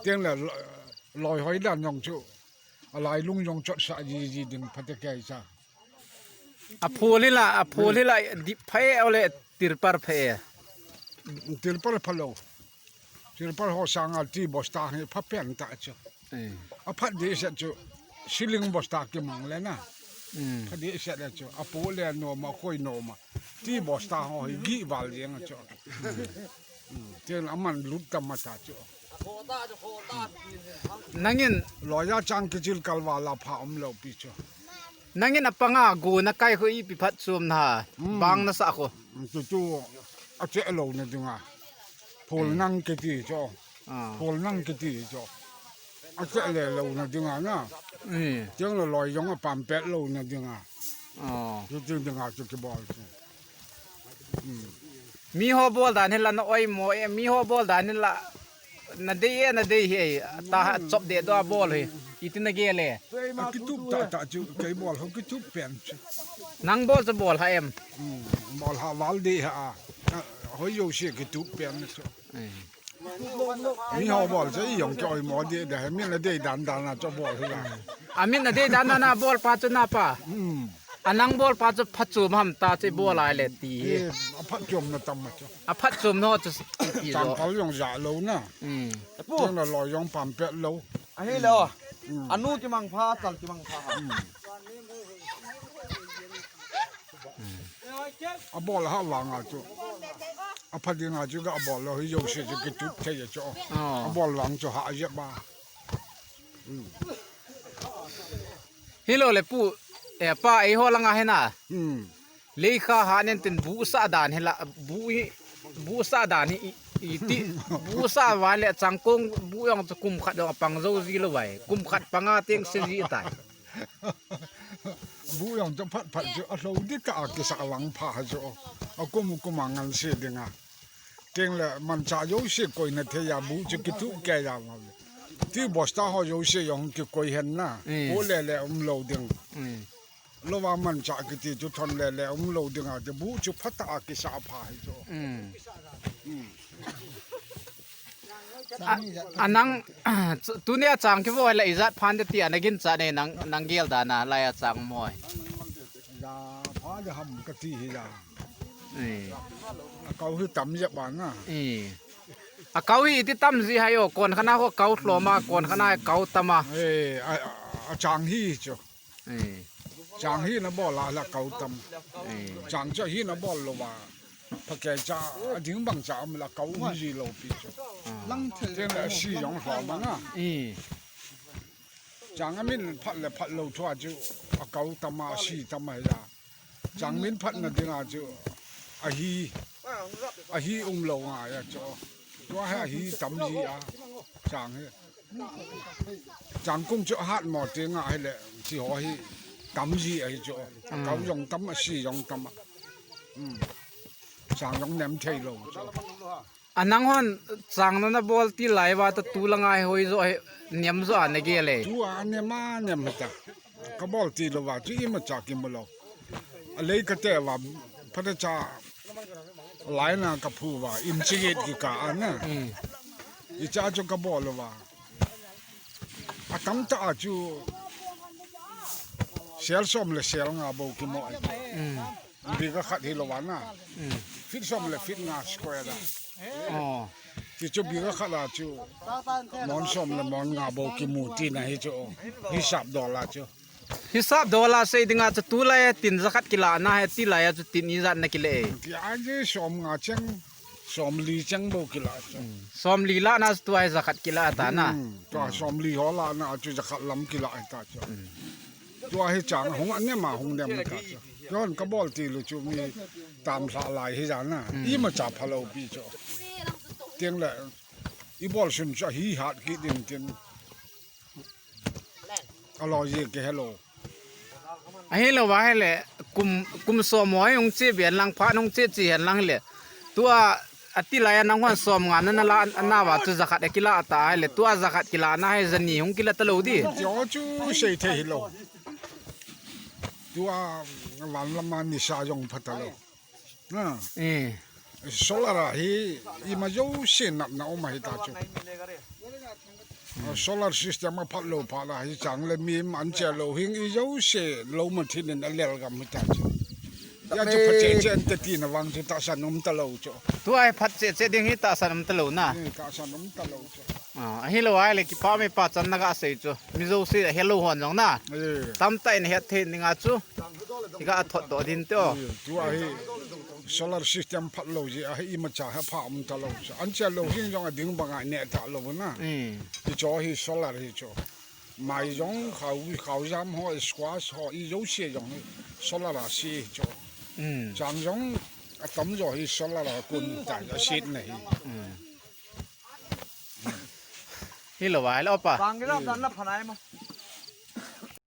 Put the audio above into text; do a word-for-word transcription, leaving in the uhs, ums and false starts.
Teng le lo-, loi hoi dan jong chu. Alai lung jong chot sa ji ji ding pha te kei cha. A phul hi la, a phul hi la, dip pha e, ole tirpal pha e. Tirpal pha lo. Tirpal ho sanga ti bosta hi pha pen ta chu. Eh. A phat di set chu. Siling bosta kimang le na. Mm. Pha di set le chu. A pu le nom a, khoi nom a. Ti bosta ho hi gi val jeng a chu. Mm. Tin a man lut tam a ta chu. Nangin loya chang kichil kalva la pha um lo pi chu. Nangin a panga gu na kai khu ipi phat chom na. Mm. Bang na sa khu. Mm, tu tu a che lo na dinga. Phul nang kiti chu. Ah. Phul nang kiti chu. A che le lo na dinga na. Mm. Tiang lo loi jong a pam pet lo na dinga. Oh. Tu tu dinga chu kibol chu. Mm. Mi ho bol dan hi la na oi mo e, mi ho bol dan hi la na dei e, na dei hi e, ta ha chop de do a bol hi. Iti na gel e. A kitup ta ta chu, kei bol ho kitup pen chu. Nang bol chu bol ha em. Mm, bol ha val de ha a. A, hoi jo se kitup pen chu. Eh. Mi ho bol chu i jong kei oi mo de de, mi na dei dan dan a chu bol hi la. A mi na dei dan dan a bol pa chu na pa. Mm. A nang bol pa chu phat chom ham ta chu bol ai le ti. Eh, a phat chom na tam ma chu. A phat chom no chu ti ti lo. Chang pal jong ja lo na. Mm. Teng na lo jong pam pet lo. A hi lo. Mm. A nu ti mang pha, chal ti mang pha. Mm. A bol ha vang a chu. A pha ding a chu ga bol lo hi jo se chu kitup thei a chu. Oh. A bol vang chu ha je ba. Mm. Hi lo le pu, eh, pa ei ho langa hi na. Mm. Leikha ha nen tin bu sa dan hi la, bu hi, bu sa dan hi i, i ti, bu sa van le changkong bu jong chu kum khat jong pang jo ji lo vai. Kum khat panga teng se ji tai. Bu jong chu phat phat chu a lo di ka a kisa lang pha ha chu. A kum kum a ngan se ding a. Teng le mancha jo se koi na thei a bu chu kitup kei a ma. Ti bosta ho jo se jong kikoi hen na. Mm. Ko le le um lo ding. Mm. Lo va mancha kiti chu thon le le um lo ding a, ti bu chu phat a kisa pha hi chu. Mm. Mm. A, a nang, tuni a chang kivo le ijat phan de ti a na gin cha ne nang, nang gel dan a lai a chang moi. Ja pha de ham ka ti hi ja. Eh. A kau hi tam je ba na. Eh. A kau hi ti tam ji ha yo, kon khana ho kau hloma, kon khana kau tama. Eh, a, a, a chang hi chu. Eh. Chang hi na bol a la kau tam. Eh. Chang cha hi na bol lo ba. Pha kei cha, a ding bang cha am la kau um ji lo pi chu. Ah. Lang the. Teng le si jong hloma na. Eh. Chang a min phat le phat lo thua chu a kau tama, a si tama ya. Chang min phat na ding a chu a hi, a hi um lo nga ya chu. Tua hi a hi tam ji a. Chang hi. Chang kung chu a hat mo te nga hi le, chi ho hi tam ji a hi chu. A kau jong tam, a si jong tam a. Hmm. Chang jong nem thei lo chu. A nang hon chang na na bol ti lai va ta tu la ngai hoi jo he nem jo a na gel e. Tu a nem a nem ta. Ka bol ti lo va chu ima cha ki mu lo. A lei ka te va pha ta cha lai na ka phu va im chi get ki ka a na. Mm. I cha chu ka bol lo va. A tam ta a chu sel som le sel nga bo ki mo. Mm. Bigha khat hi lo va na. Mm. Feet som le feet nga square da. Oh. Ti chu bigha khat la chu. Mon som le mon nga bo ki mu ti na hi chu. Hisap dollar chu. Hisap dollar sei dinga chu tu lai tin za khat kila na he ti lai chu tin ijat na kile. Ti a ji som nga cheng. Som li cheng bo kila chu. Mm. Som li la na chu tu ai za khat kila ta na. Mm. Tu a som li ho la na chu za khat lam kila ta chu. Mm. Tua hi chang hung a nem a hung nem ka chu. Yon ka bol ti lu chu mi tam hla lai hi jan na. Mm. Ima cha pha lo pi chu. Teng le i bol sun chu hi hat ki din tin. A lo ji ke hello. A hi lo va he le kum, kum som mo hung che bian lang pha hung che chi hen lang le. Tua a ti lai a nang hon som nga na na la na va chu za khat a kila ta he le. Tua za khat kila na he za ni hung kila ta lo di. Ti o chu sei thei hi lo. Tua van lama ni sa jong pha ta lo. Na. Eh. Solar a hi ima jouse natna um ahi ta chu. Solar system a phat lou phat la hi chang le mi an che lou hing i jouse lou ma thil in a lel gam hi ta chu. Ya chu phat che che an te ti na vang chu tahsan um ta lou chu. Tu ai phat che che ding hi tahsan um ta lou na. Ni tahsan um ta lou chu. Ah, ahi lou ai le kipa me pa chan na ga sei chu. Mi jouse a helou hon jong na. Eh. Tam ta in het thei ning a chu. Hi ga thot do din te o. Eh, tu ahi solar system phat lou ji ahi ima cha ha pha um ta lou chu. An che lou hing jong a ding bang a ne ta lou na. Eh. Ti cho hi solar hi chu. Mai jong khau, khau jam ho, squash ho, i jouse jong hi solar a si chu. Mm. Chang jong a tam jo hi solar a kun ta a sit na hi. Mm. Hi lou vai lou pa. Bang gila dan na phanai mo.